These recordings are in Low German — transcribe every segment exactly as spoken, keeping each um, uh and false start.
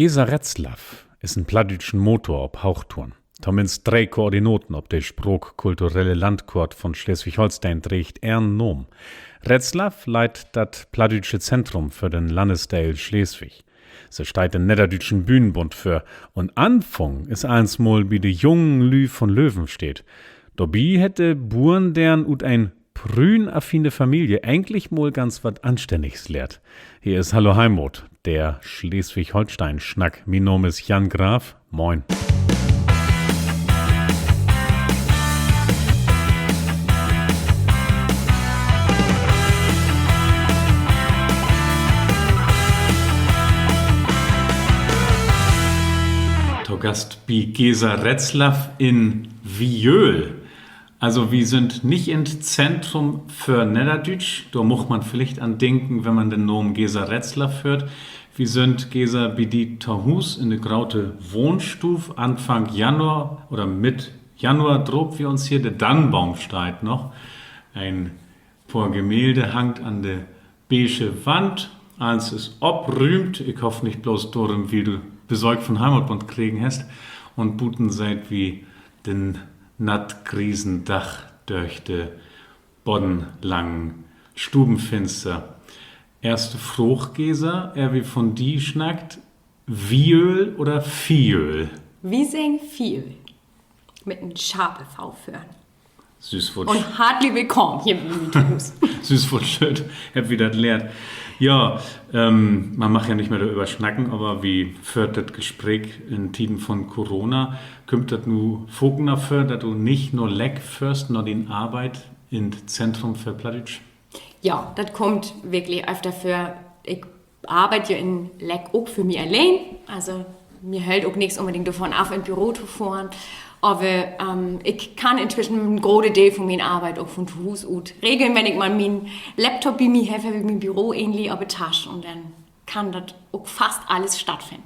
Gesa Retzlaff is en plattdüütschen Motor op Hoochtouren. Tominnst dree Koordinaten op de spraakkulturelle Landkoort von Sleswig-Holsteen dreegt ehrn Naam. Retzlaff leidt dat plattdüütsche Zentrum för den Lannesdeel Sleswig. Se steiht den Nedderdüütschen Bühnenbund vör un anfungen is allens mal bi de jungen Lüüd von Löwenstedt. Dorbi hett de Buerndeern ut en prünaffine Familie egentlich mal ganz wat Anstännigs lehrt. Hier is Hallo Heimat, de Sleswig-Holsteen-Snack. Mien Naam is Jan Graf. Moin. To Gast bi Gesa Retzlaff in Viöl. Also, wi sünd nich in't Zentrum för Nedderdüütsch. Dor much man villicht an denken, wenn man den Naam Gesa Retzlaff höört. Wi sünd, Gesa, bi di to Huus in de grote Wahnstuuv. Anfang Januar oder Midd Januar drapt wi uns hier. De Dannboom steiht noch. En poor Gemälde hangt an de beige Wand. Allens is oprüümt. Ik hoff nich bloots dorüm, wiel du Besöök von Heimatbund kregen hest. Un buten seht wi den nattgriesen Dag dörch de boddenlangen Stuvenfinster. Eerste Fraag, Gesa, ehr wi von di snackt: Viöl oder Viöl? Wi seggen Viöl. Mit en scharpe V vörn. Süss, wat, un hartlich willkamen hier bi mi to Huus. Süss, wat schöön, hebbt wi dat lehrt. Ja, ähm, man mag ja nich mehr doröver snacken, aver wi föhrt dat Gespreek in Tieden von Corona. Kümmt dat nu fakener vör, dat du nich na Leck föhrst, na dien Arbeit in't Zentrum för Plattdüütsch? Ja, dat kummt wirklich öfter vör. Ik arbeid ja in Leck ok för mi alleen. Also, mi höllt ok nix unbedingt dorvon af, in't Büro to fohren. Aver, ähm, ik kann intwischen en grote Deel von mien Arbeit ok von to Huus ut regeln, wenn ik man mien Laptop bi mi heff, heff ik mien Büro egentlich op de Tasch un denn kann dat ok fast allens stattfinnen.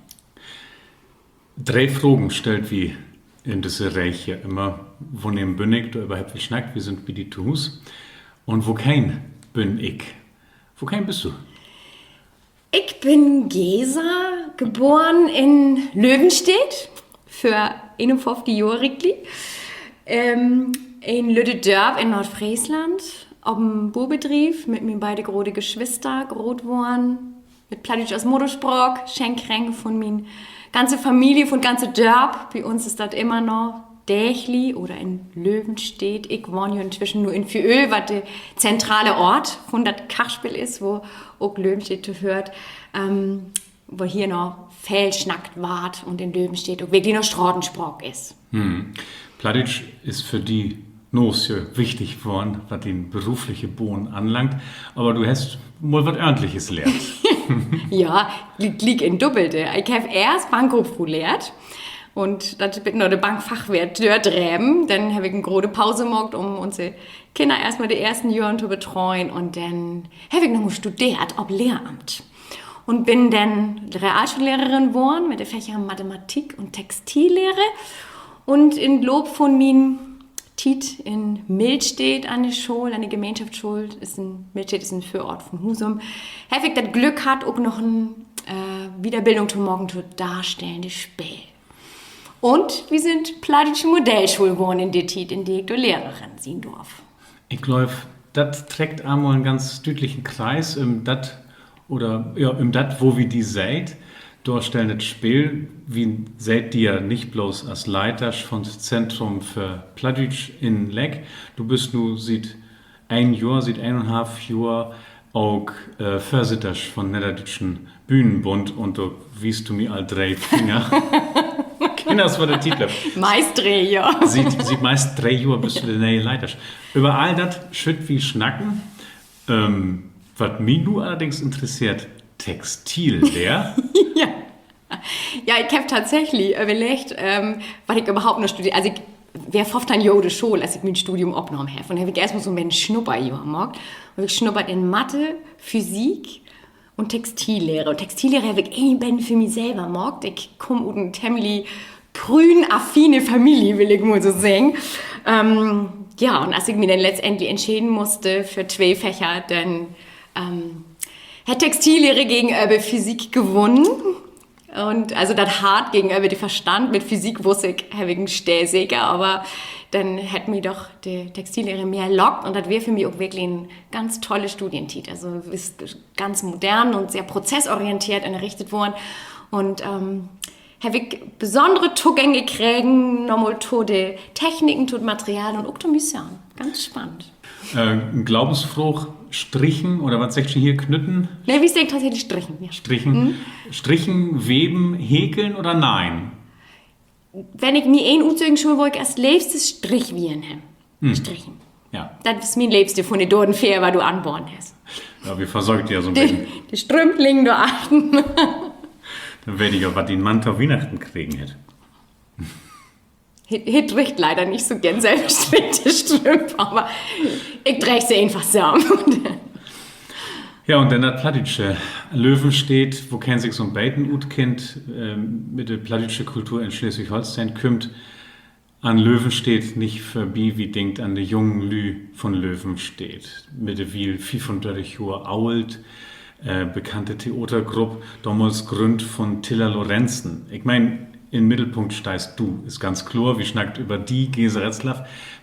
Dree Fragen stellt wi in düsse Reeg ja ümmer. Woneem bün ik? Doröver hebbt wi snackt, wi sünd bi di to Huus. Un wokeen bün ik? Wokeen büst du? Ik bün Gesa, geboren in Löwenstedt, vör eenunföfftig Johr riekli. Ähm, en lütte Dörp in Noordfreesland, op en Buurbedrief, mit mien beide grote Geschwister groot worrn, mit Plattdüütsch as Moderspraak, schenkt kregen von mien ganze Familie, von ganze Dörp. Bi uns is dat immer noch dägli oder in Löwenstedt. Ik wahn hier intwischen nu in Viöl, wat de zentrale Oort von dat Karspeel is, wo ok Löwenstedt to höört, ähm, wo hier noch veel snackt warrt un in Löwenstedt ok wirklich noch Stratenspraak is. Plattdüütsch is för di noch so wichtig worrn, wat dien berufliche Bahn anlangt. Aver du hest mal wat Ordentliches lehrt. Ja, li-, liek in Duppelte. Ik heff eerst Bankkauffru lehrt un dat bit na de Bankfachweert dördreven. Denn heff ik en grote Paus maakt, üm unse Kinner eerstmal de eersten Johren to betreuen. Un denn heff ik noch mal studeert op Lehramt un bün denn Realschullehrerin worrn mit de Fächer Mathematik un Textillehre. Un in'n Loop von mien Tiet in Mildstedt an de School, an de Gemeenschaftsschool, is en, Mildstedt is en Vöroort von Husum, heff ik dat Glück hatt, ok noch en, äh, Wiederbildung to maken to darstellende Speel. Un wi sünd plattdüütsche Modellschool worrn in de Tiet, in de ik dor Lehrerin sien dörv. Ik glööv, dat treckt eenmal en ganz düütlichen Kreis üm dat, oder, ja, üm dat, wo wi di seht. Darstellendet Speel, wi seht di ja nich bloots as Leitersch von't Zentrum för Plattdüütsch in Leck. Du büst nu siet een Johr, siet eenunhalf Johr ok, äh, Vörsittersch von'n Nedderdüütschen Bühnenbund un dor wiest du mi al dree Finger. Kinners, wat de Tiet löppt. Meist dree, ja. Siet, siet meist dree Johr büst du de ne'e Leitersch. Över all dat schüllt wi snacken. Ähm, wat mi nu allerdings interesseert, Textillehr. Ja. Ja, ik heff tatsächlich överleggt, ähm, wat ik överhaupt noch studeer. Also ik weer föffteihn Johr ut de School, as ik mien Studium opnahmen heff. Un heff ik eerstmal so 'n beten Snupperjohr maakt. Un ik snuppert in Mathe, Physik un Textillehre. Un Textillehre heff ik en beten för mi sülver maakt. Ik kaam ut en temlich prünaffine Familie, will ik mal so seggen. Ähm, ja, un as ik mi denn letztendlich entscheden musste för twee Fächer, denn, ähm, hett Textillehre gegenöver Physik gewunnen. Un also dat Hart gegenöver de Verstand, mit Physik wuss ik, heff ik en Stell seker, aver denn hett mi doch de Textillehre mehr lockt un dat weer för mi ok wirklich en ganz tolle Studientiet. Also is ganz modern un sehr prozessorienteert ünnerricht worrn. Un heff ik besünnere Togänge kregen, nochmal to de Techniken, to't Material un ok to mi sülvst. Ganz spannend. Glaubensfraag: Stricken oder wat seggt ji hier, Knütten? Nee, wi seggt tatsächlich Stricken, ja. Stricken. Stricken, Weben, Häkeln oder Neihen? Wenn ik mi een utsöken schull, wöör ik as leevstes Strickwieren hebben. Stricken. Dat is mien Leevste vun de Dodenfeer, wat du anboden hest. Ja, wi versöökt ja so 'n beten. De Strümp liggt dor achtern. Denn weet ik ja, wat dien Mann to Wiehnachten kregen hett. He driggt leider nich so geern sülvststrickte Strümp, aver ik dreeg se eenfach sülvst. Ja, un denn dat Plattdüütsche. Löwenstedt, wokeen sik so 'n beten utkennt mit de plattdüütsche Kultur in Sleswig-Holsteen, kümmt an Löwenstedt nich vörbi. Wi denkt an de jungen Lüüd von Löwenstedt, mittlerwiel fiefundörtig Johr oolt, bekannte Theatergrupp, domals grünnt von Tilla Lorenzen. Ik meen, in'n Middelpunkt steihst du, is ganz kloor. Wi snackt över di, Gesa Retzlaff.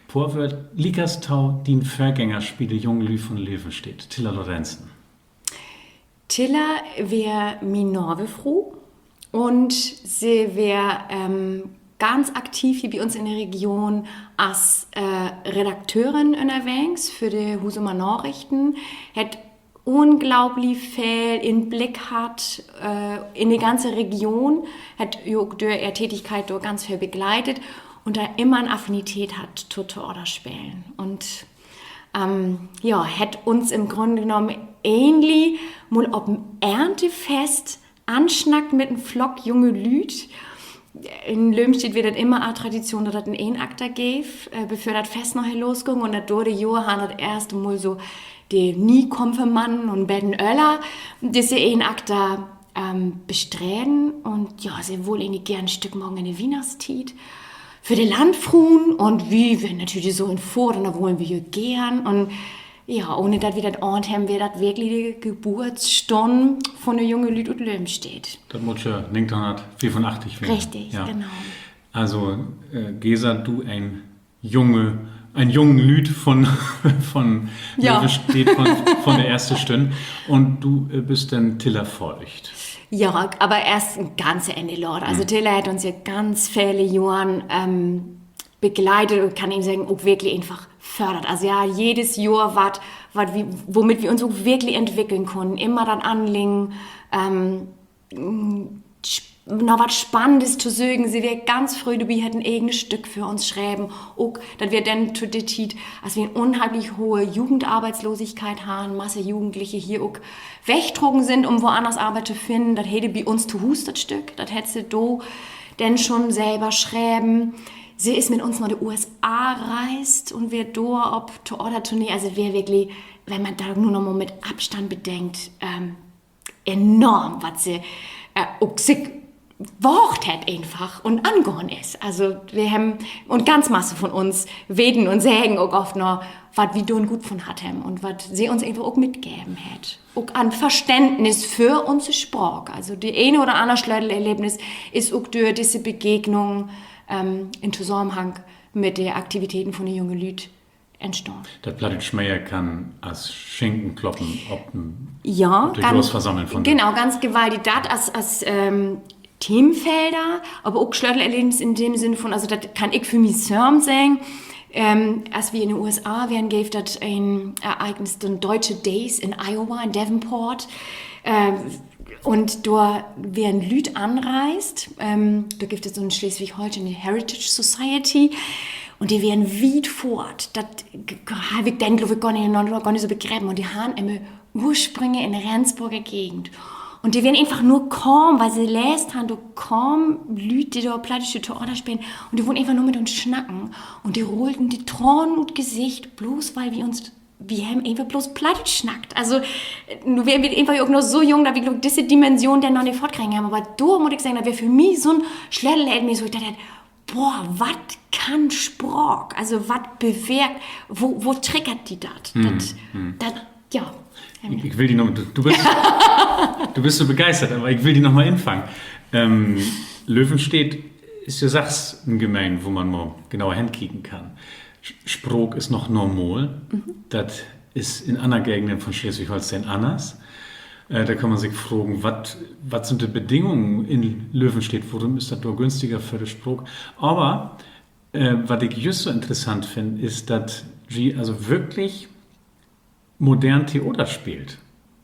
Poor Wöör liekers to dien Vörgänger bi de jungen Lüüd von Löwenstedt, Tilla Lorenzen. Tilla weer mien Naverfru un se weer ganz aktiv hier bi uns in de Region as Redakteurin ünnerwegens för de Husumer Narichten, hett unglaublich veel in'n Blick hatt in de ganze Region, hett jo ok dör ehr Tätigkeit dor ganz veel begleitet un dor immer en Affinität hatt to Theaterspelen. Un ja, hett uns in'n Grunn genahmen egentlich mal op en Erntefest ansnackt mit en Flock junge Lüüd. In Löwenstedt weer dat immer Tradition, dat dat en Eenakter geev, bevör dat Fest nahher losgüng. Un dat duurde Johr, harrn dat eerste Mal so de Niekonfirmanden un beten öller disse Eenakter bestreden. Un ja, se wull egentlich geern en Stück maken in de Wiehnachtstiet för de Landfruen. Un wi weren natürlich so in Fohrt un dor wullen wi jo geern. Un ja, ohne dat wi dat ahnt hebben, weer dat wirklich de Geburtsstunn von de junge Lüüd ut Löwenstedt. Dat mutt ja negenteihnhunnertveerunachtzig ween. Richtig, genau. Also, Gesa, du, en jungen Lüüd von, von Löwenstedt, von de eerste Stünn. Un du büst denn Tilla folgt. Ja, aver eerst en ganze Enne later. Also Tilla hett uns ja ganz vele Johren begleitet un, kann een seggen, ok wirklich eenfach fördert. Also ja, jedes Johr wat, womit wi uns ok wirklich entwickeln kunnen. Immer dat Anliggen, na wat Spannendes to söken. Se weer ganz fröh dorbi, hett en egen Stück för uns schreven. Ok, dat weer denn to de Tiet, as wi en unheimlich hoge Jugendarbeitslosigkeit harrn, Masse Jugendliche hier ok wegtrocken sünd, üm woanners Arbeit to finnen. Dat heet Bi uns to Huus, dat Stück. Dat hett se do denn schon sülver schreven. Se is mit uns na de U S A reist un weer dor op Theatertournee. Also weer wirklich, wenn man dat nu noch mal mit Afstand bedenkt, enorm, wat se ok sik waagt hett eenfach un angahn is. Also wi hebben, un ganz Masse von uns weten un seggen ok oft noch, wat wi dor goot von hatt hebben un wat se uns eenfach ok mitgeven hett, ok an Verständnis för unse Spraak. Also de ene oder anner Slötelerlebnis is ok dör disse Begegnung in Tosamenhang mit de Aktivitäten von de junge Lüüd entstahn. Dat Plattdüütsch mehr kann as Schinkenkloppen op de Großversammeln von, genau, ganz gewaltig. Dat as, as Themenfelder, aver ok Slötelerlebnis in dem Sinn von, also dat kann ik för mi sülvst seggen, as wi in de U S A weren, geev dat en Ereignis, de Deutsche Days in Iowa, in Davenport. Un dor weren Lüüd anreist, dor gifft dat so 'n Schleswig-Holsteen Heritage Society. Un de weren wiet fohrt. Dat heff ik denn, glööv ik, gor nich so begrepen. Un de harrn ehr Ursprünge in de Rendsborger Gegend. Un de weren eenfach nur kamen, wiel se leest harrn, dor kamen Lüüd, de dor plattdüütsche Theater spelen. Un de wullen eenfach nur mit uns snacken. Un de rullten de Tranen ut Gesicht, blots wiel wi uns wi hebben eenfach blots Plattdüütsch snackt. Also nu weren wi eenfach ok noch so jung, dat wi, glööv ik, disse Dimension denn noch nich faatkregen hebben. Aver dor mutt ik seggen, dat weer för mi so 'n Slötelerlebnis, wo ik dacht heff, boah, wat kann Spraak? Also wat bewirkt, wo triggert di dat? Dat, ja. Ik will di noch, du büst so begeistert, aver ik will di noch mal infangen. Löwenstedt is ja sachs en Gemeen, wo man mal genauer henkieken kann. Spraak is noch normal. Dat is in anner Gegenden von Sleswig-Holsteen anners. Dor kann man sik fragen, wat sünd de Bedingungen in Löwenstedt? Worüm is dat dor günstiger för de Spraak? Aver wat ik jüst so interessant finn, is, dat ji also würklich modern Theater speelt.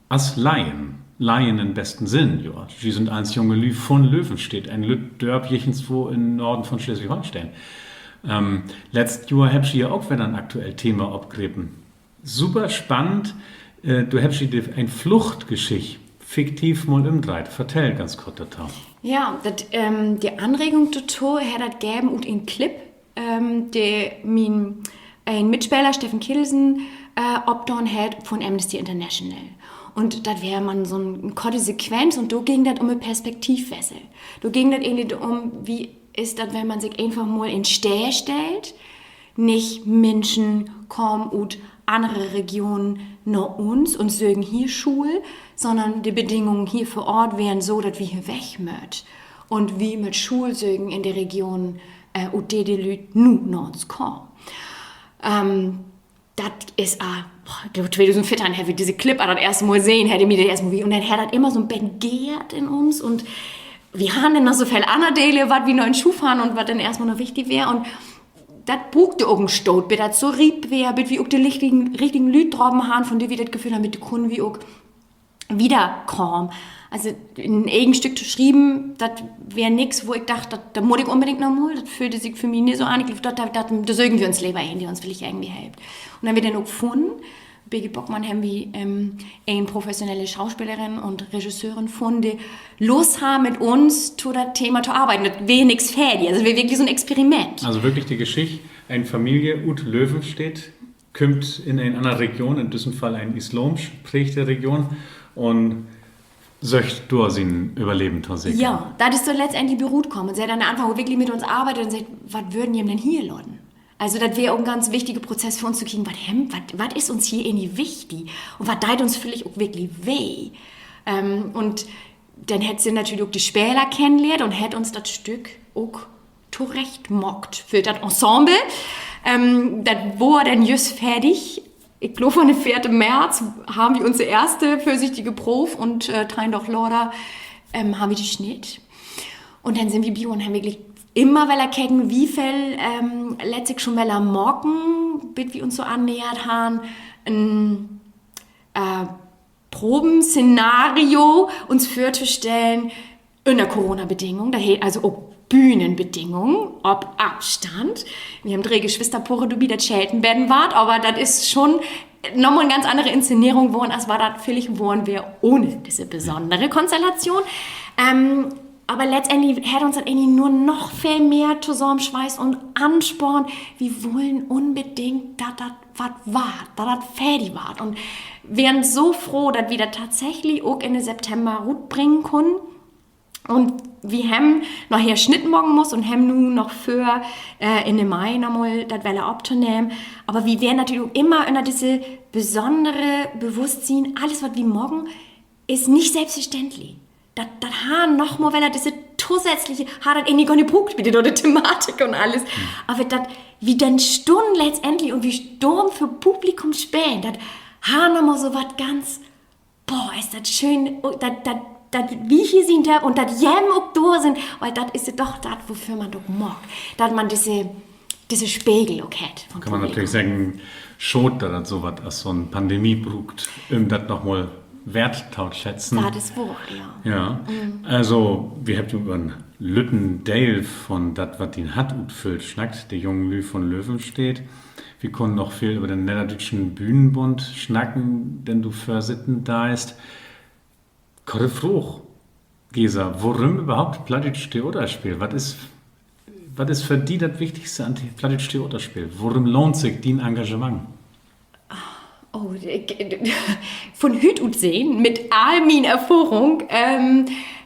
As Laien. Laien in besten Sinn, jo. Ji sünd allens junge Lüüd von Löwenstedt, en lütt Dörp jichtenswo in Norden von Sleswig-Holsteen. Letzt Johr hebbt ji ja ok wedder en aktuell Thema opgrepen. Super spannend. Dor hebbt ji en Fluchtgeschicht fiktiv mal ümdreiht. Vertell ganz kort dorto. Ja, dat, de Anregung dorto hett dat geven ut en Clip, de mien, en Mitspeler Steffen Kielsen opdaan hett von Amnesty International. Un dat weer man so 'n korte Sequenz un dor güng dat üm en Perspektivwessel. Dor güng dat egentlich dorüm, wie is dat, wenn man sik eenfach mal in Steed stellt, nich Minschen kaamt ut annere Regionen na uns un söken hier Schuul, sonnern de Bedingungen hier vör Oort weren so, dat wi hier weg mööt. Un wi mööt Schuul söken in de Regionen, ut de de Lüüd nu na uns kaamt. Dat is, tweedusendveerteihn heff ik disse Clip al dat eerste Mal sehn, hett mi dat eerste Mal, un denn hett dat immer so 'n beten geert in uns un wi harrn denn noch so veel anner Delen, wat wi noch in Schuuv harrn un wat denn eerstmal noch wichtig weer. Un dat bruukde ok en Stoot, bit dat so riep weer, bit wi ok de richtigen Lüüd drapen harrn, von de wi dat Geföhl harrn, mit de kunnen wi ok wiederkamen. Also en egen Stück to schrieven, dat weer nix, wo ik dacht, dat mutt ik unbedingt noch mal. Dat föhlte sik för mi nich so an. Ik glööv, dor söken wi uns lever een, de uns villicht irgendwie helpt. Un hebbt wi denn ok funnen. Birgit Bockmann, hebbt wi en professionelle Schauspelerin un Regisseurin funnen, de Lust harr, mit uns to dat Thema to arbeiden. Dat weer nix fertig, also weer wirklich so 'n Experiment. Also wirklich de Geschicht: En Familie ut Löwenstedt kümmt in en anner Region, in düssen Fall en islaamsch prägte Region, un söcht dor sien Överleven to sekern. Ja, dat is so letztendlich bi rutkamen. Se hett an'n Anfang wirklich mit uns arbeidt un seggt: Wat wörrn ji denn hier laten? Also dat weer ok en ganz wichtige Prozess för uns to kieken, wat, wat is uns hier egentlich wichtig un wat deit uns villicht ok wirklich weh. Un denn hett se natürlich ok de Speler kennenlehrt un hett uns dat Stück ok torecht maakt för dat Ensemble. Dat weer denn jüst fertig. Ik glööv, an den veerten März harrn wi unse eerste vörsichtige Proov un teihn Daag later harrn wi de Snitt. Un denn sünd wi bi un hebbt wirklich immer wedder keken, wie veel lett sik schon wedder maken, bit wi uns so annähert harrn, en Probenszenario uns vörtostellen ünner Coronabedingungen, dat heet also op Bühnenbedingungen, op Afstand. Wi hebbt dree Geschwisterpoore dorbi, dat schellt en beten wat, aver dat is schon nochmal en ganz annere Inszenierung worrn, as wat dat villicht worrn weer ohne disse besonnere Konstellation. Aver letztendlich hett uns dat egentlich nur noch veel mehr tosamensweisst un anspornt. Wi wullen unbedingt, dat dat wat warrt, dat dat fertig warrt. Un weren so froh, dat wi dat tatsächlich ok in de September rutbringen kunnen. Un wi hebbt noch hier Snitt maken musst un hebbt nu noch vör, in de Mai nochmal dat wedder optonehmen. Aver wi weren natürlich ok immer ünner disse besonnere Bewusstsien, allens, wat wi maken, is nich sülvstverständlich. Dat harr nochmal wedder disse tosätzliche, harr dat egentlich gor nich bruukt bi de, dor de Thematik un allens. Aver dat wi denn stunnen letztendlich un wi dörven vör Publikum spelen, dat harr nochmal so wat ganz, boah, is dat schöön, dat wi hier sien dörven un dat jem ok dor sünd, wiel dat is ja doch dat, woför man dat ok maakt, dat man disse Spegel ok hett. Kann man natürlich seggen, schaad, dat dat so wat as so 'n Pandemie bruukt, üm dat nochmal weert to schätzen. Also, wi hebbt över 'n lütten Deel von dat, wat dien Hart utfüllt, snackt, de jungen Lüüd von Löwenstedt. Wi kunnen noch veel över den Nedderdüütschen Bühnenbund snacken, den du vörsitten deist. Korte Fraag, Gesa, worüm överhaupt plattdüütsch Theaterspeel? Wat is för di dat Wichtigste an plattdüütsch Theaterspeel? Worüm lohnt sik dien Engagement? Von hüüt ut sehn, mit all mien Erfahrung,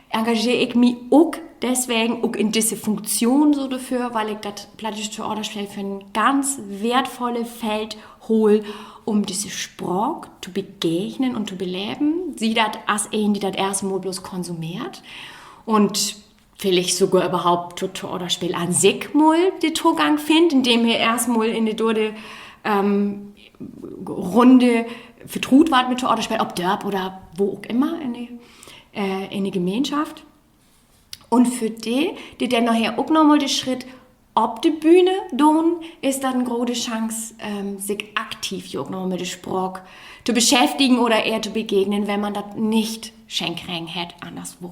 engageer ik mi ok deswegen, ok in disse Funktion so dorför, wiel ik dat plattdüütsch Theaterspeel för 'n ganz weertvolle Feld hool, üm disse Spraak to begegnen un to beleven, siet dat as een, de dat eerste Mal bloots konsumeert. Un villicht sogor överhaupt to Theaterspeel an sik mal de Togang finnt, indem he eerst mal in de dorde Runde vertruut warrt mit Theaterspeel, op Dörp oder wo ok immer, in de Gemeenschaft. Un för de, de denn naher ok noch mal de Schritt op de Bühne doon, is dat en grote Chance, sik aktiv ja ok noch mal mit de Spraak to beschäftigen oder ehr to begegnen, wenn man dat nich schenkt kregen hett annerswo.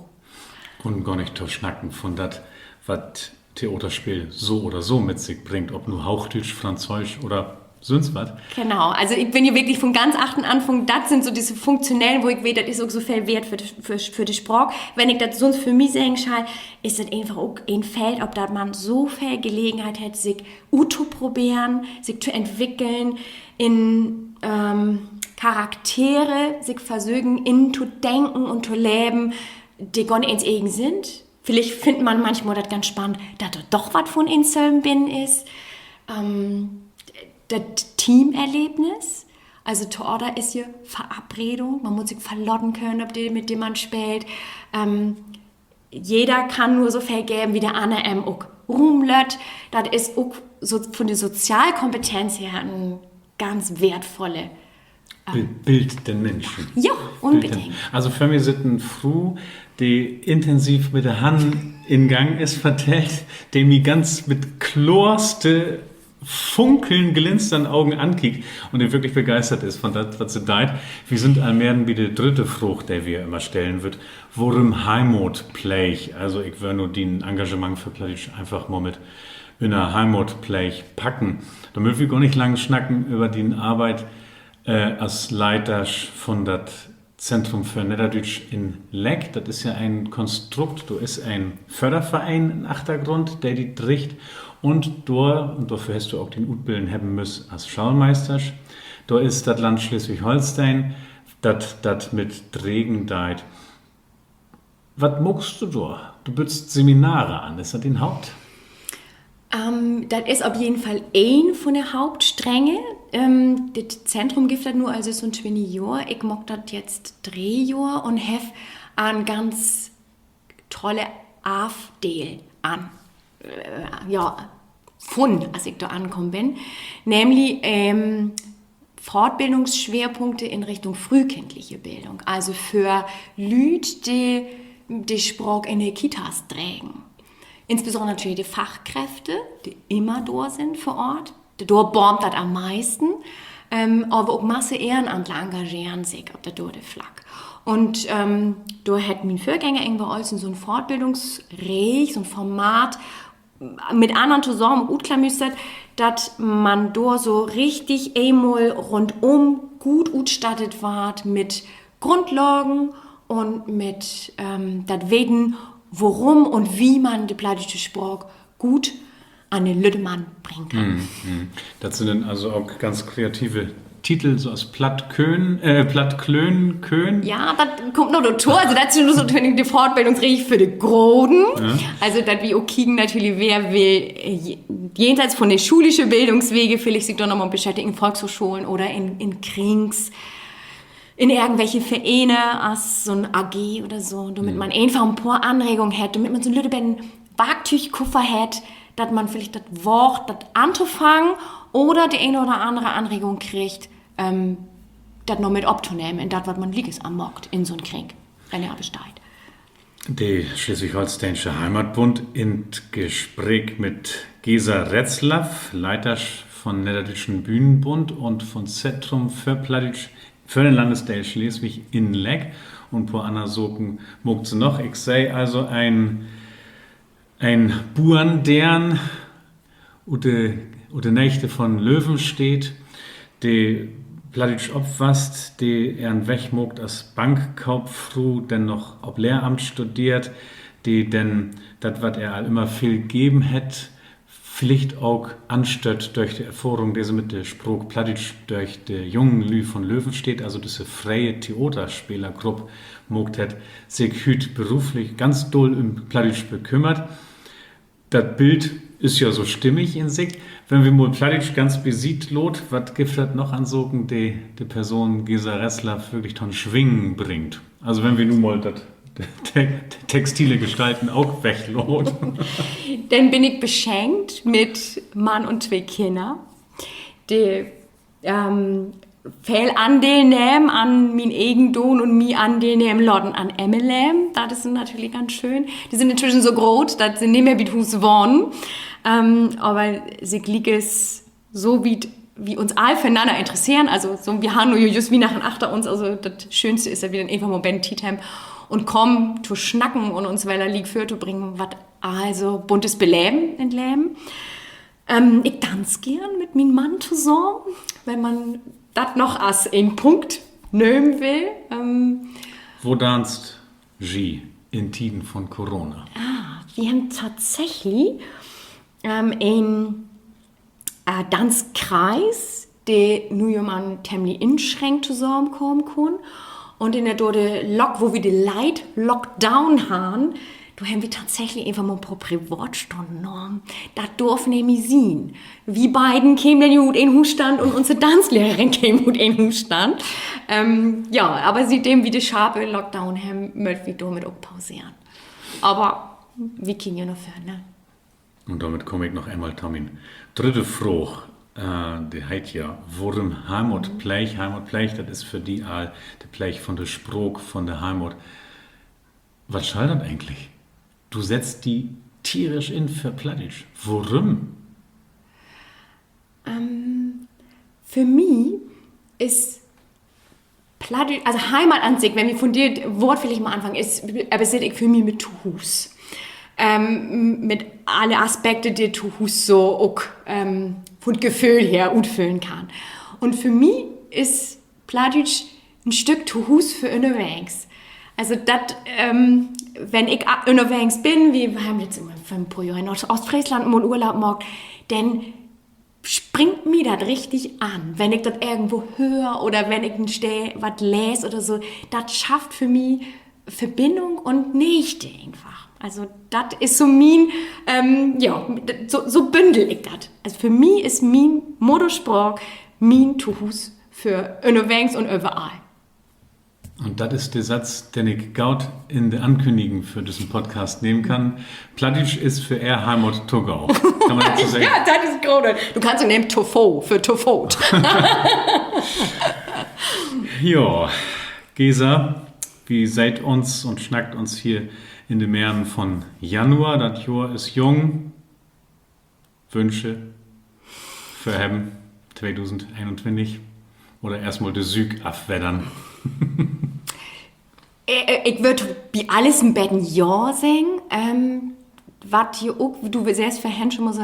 Un gor nich to snacken von dat, wat Theaterspeel so oder so mit sik bringt, ob nu Hoochdüütsch, Franzöösch oder sünst wat. Genau, also ik bün ja wirklich von ganz achtern anfungen, dat sünd so disse funktionellen, wo ik weet, dat is ok so veel weert för de Spraak. Wenn ik dat sünst för mi seggen schall, is dat eenfach ok en Feld, op dat man so veel Gelegenheit hett, sik uttoproberen, sik to entwickeln, in Charaktere sik versöken intodenken un to leven, de gor nich eens egen sünd. Villicht finnt man manchmal dat ganz spannend, dat dor doch wat von een sülven binnen is. Dat Teamerlebnis, also Theater is ja Verabredung, man mutt sik verlaten könen op de, mit de man speelt. Jeder kann nur so veel geven, wie de anner em ok Ruum lett. Dat is ok so von de Sozialkompetenz her en ganz weertvolle Bild den Minschen. Ja, unbedingt. Also vör mi sitt en Fru, de intensiv mit de Hannen in Gang is, vertellt, de mi ganz mit kloorste, funkeln, glinstern Ogen ankiekt un de wirklich begeistert is von dat, wat se deit. Wi sünd al merrn bi de drüdde Fraag, de wi ümmer stellen wüllt: Worüm Heimatpleeg? Also ik wöör nu dien Engagement för Plattdüütsch eenfach mal mit ünner Heimatpleeg packen. Dor mööt wi gor nich lang snacken över dien Arbeit as Leitersch von dat Zentrum för Nedderdüütsch in Leck. Dat is ja en Konstrukt, dor is en Fördervereen in'n Achtergrund, de di driggt. Un dor, un dorför hest du ok dien Utbillen hebben müsst as Schoolmeistersch, dor is dat Land Sleswig-Holsteen, dat dat mit dregen deit. Wat maakst du dor? Du büttst Seminare an, is dat dien Haupt? Dat is op jeden Fall een von de Hauptstränge. Dit Zentrum gifft dat nu al sössuntwintig Johr. Ik maak dat jetzt dree Johr un heff en ganz tolle Afdeel an, ja, funnen, as ik dor ankamen bün, nämlich Fortbildungsschwerpunkte in Richtung frühkindliche Bildung, also för Lüüd, de de Spraak in de Kitas dregen. Insbesondere natürlich de Fachkräfte, de immer dor sünd vör Oort. Dor boomt dat an'n meisten. Aver ok Masse Ehrenamtler engageren sik op dat dorde Flack. Un dor hett mien Vörgänger Ingwer Olsen so'n Fortbildungsreeg, so'n Format mit annern tosamen utklamüstert, dat man dor so richtig eenmal rundum goot utstattet warrt mit Grundlagen un mit dat Weten, worüm un wie man de plattdüütsche Spraak goot an de lütte Mann bringen kann. Dat sünd denn also ok ganz kreative Titel, so as Platt köhn, Platt klönen köhn. Ja, dat kummt noch dorto. Also dat is nu so de Fortbildungsreeg för de Groten. Also dat wi ok kieken natürlich, wer will jenseits von de schulische Bildungswege villicht sik dor noch mal beschäftigen, in Volkshoochscholen oder in Krings, in irgendwelche Verene as so'n A G oder so, dormit man eenfach en poor Anregungen hett, dormit man so'n lütte beten Warktüügkuffer hett, dat man villicht dat waagt, dat antofangen oder de een oder annere Anregung kriggt, dat noch mit optonehmen in dat, wat man liekers anmaakt in so'n Kring, wenn he al besteiht. De Sleswig-Holsteensche Heimatbund in't Gespreek mit Gesa Retzlaff, Leitersch von Nedderdüütschen Bühnenbund un von Zentrum för Plattdüütsch för den Landesdeel Sleswig in Leck. Un poor anner Saken maakt se noch. Ik seh also en Buerndeern ut de Neegde von Löwenstedt, de plattdüütsch opwasst, de ehren Weg maakt as Bankkauffru, denn noch op Lehramt studeert, de denn dat, wat ehr al ümmer veel geven hett, villicht ok anstött dörch de Erfahrung, de se mit de Spraak Plattdüütsch dörch de jungen Lüüd von Löwenstedt, also düsse freie Theaterspelergrupp, maakt hett, sik hüüt beruflich ganz dull üm Plattdüütsch bekümmert. Dat Bild is ja so stimmig in sik. Wenn wi mal Plattdüütsch ganz bisiet laat, wat gifft dat noch an Saken, de de Person Gesa Retzlaff würklich to'n Swingen bringt? Also wenn wi nu mal dat te-, textile Gestalten ok weglaat. Denn bün ik beschenkt mit Mann un twee Kinner, de, ähm, veel Andeel nehmen an mien egen Doon un mi Andeel nehmen laten an ehr Leven. Dat is natürlich ganz schöön. De sünd intwüschen so groot, dat se nich mehr bi't Huus wahnen. Ähm, aver se gliekers so wiet wi uns all för'nanner interesseren. Also, so, wi harrn nu jüst Wiehnachten achter uns, also dat Schöönste is, dat wi denn eenfach mal beten Tiet hebben un kamen to snacken un uns wedder liek vörtobringen, wat also Buntes beleven in't Leven. Ähm, ik danz geern mit mien Mann tosamen, wenn man dat noch as en Punkt nehmen will. Ähm, wo danzt ji in Tieden von Corona? Ah, wi hebben tatsächlich, ähm, en, äh, Danzkreis, de nu ja man temlich inschränkt tosamenkamen kunn. Un in de, dor de Lock-, wo wi de Light Lockdown harrn, dor hebben wi tatsächlich eenfach mal en poor Privaatstunnen nahmen. Dat dörf nämlich sien. Wi beiden kemen denn ja ut een Huusstand un unse Danzlehrerin keem ut een Huusstand. Ähm, ja, aver sietdem wi de scharpe Lockdown hebben, mööt wi dormit ok pauseren. Aver wi kieken ja na vörn, ne? Un dormit kaam ik noch eenmal to mien drüdde Fraag. Äh, de heet ja, worüm Heimatpleeg? Heimatpleeg, dat is för di all de Pleeg von de Spraak, von de Heimat. Wat schall dat egentlich? Du settst di tierisch in för Plattdüütsch. Worüm? Ähm, för mi is Plattdüütsch, also Heimat an sik, wenn wi von dat Woort villicht mal anfangen, is, överseet ik för mi mit Tohuus. Ähm, mit alle Aspekte, de Tohuus so ok, ähm, von 't Geföhl her utfüllen kann. Un för mi is Plattdüütsch en Stück Tohuus för ünnerwegens. Also dat, ähm, wenn ik a-, ünnerwegens bün, wi, wi hebben nu vör en poor Johr in Oostfreesland mal Urlaub maakt, denn springt mi dat richtig an, wenn ik dat irgendwo höör oder wenn ik en Steed wat lees oder so. Dat schafft för mi Verbindung un Neegde eenfach. Also dat is so mien, ähm, ja, so, so bündel ik dat. Also för mi is mien Mudderspraak mien Tohuus för ünnerwegens un överall. Un dat is de Satz, den ik goot in de Ankünnigen för düssen Podcast nehmen kann. Plattdüütsch is för ehr Heimat to go. Kann man dat so seggen? Ja, dat is groot. Du kannst ok nehmen to Fo-, för to Foot. Jo, Gesa, wi seht uns un snackt uns hier in de Merrn von Januar. Dat Johr is jung. Wünsche, Vörhebben tweedusendeenuntwintig oder eerstmal de Süük afweddern? Äh, ik würd bi alles en beten Ja seggen. Ähm, wat hier ok, du seggst vörhen schon mal so,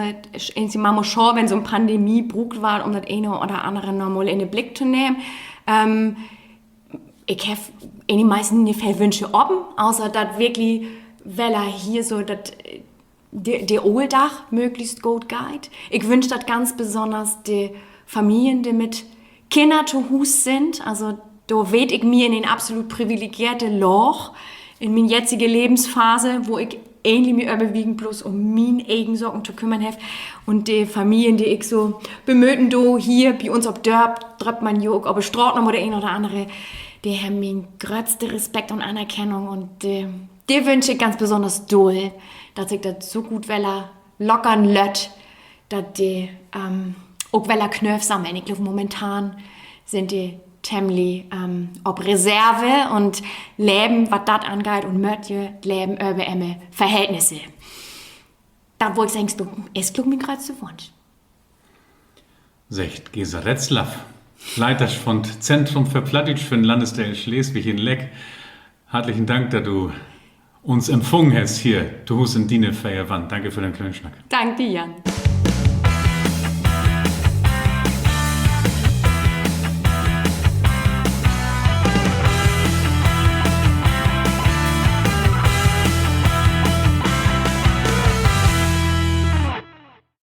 eens mal schaad, wenn so 'n Pandemie bruukt warrt, üm dat ene oder annere nochmal in de Blick to nehmen. Ähm, ik heff in de meisten Fäll Wünsche open, außer dat wirklich wedder hier so dat de, de Alldag mööglichst goot geiht. Ik wünsch dat ganz besonners de Familien, de mit Kinner to Huus sünd. Also, dor weet ik mi in en absolut privilegeerte Laag in mien jetzige Levensphase, wo ik egentlich mi överwiegend bloots üm mien egen Saken to kümmern heff. Un de Familien, de ik so bemöten do, hier bi uns op Dörp, dröppt man jo ok op de Straat noch mal de een oder annere, de hebben mien gröttste Respekt un Anerkennung un, äh, de wünsch ik ganz besonners dull, dat sik dat so goot wedder lockern lött, dat de, ähm, ok wedder Knööv sammeln. Ik glööv, momentan sünd de temlich, ähm, op Reserve un leven, wat dat angeiht, un mööt je leven över ehr Verhältnisse. Dat wull ik seggen, is, glööv ik, mien gröttste Wunsch. Seggt Gesa Retzlaff, Leitersch von't Zentrum för Plattdüütsch för'n Landesdeel Sleswig in Leck. Hartlichen Dank, dat du uns empfungen hest hier to Huus in diene veer Wänn. Danke för den Klöönsnack. Dank di, Jan.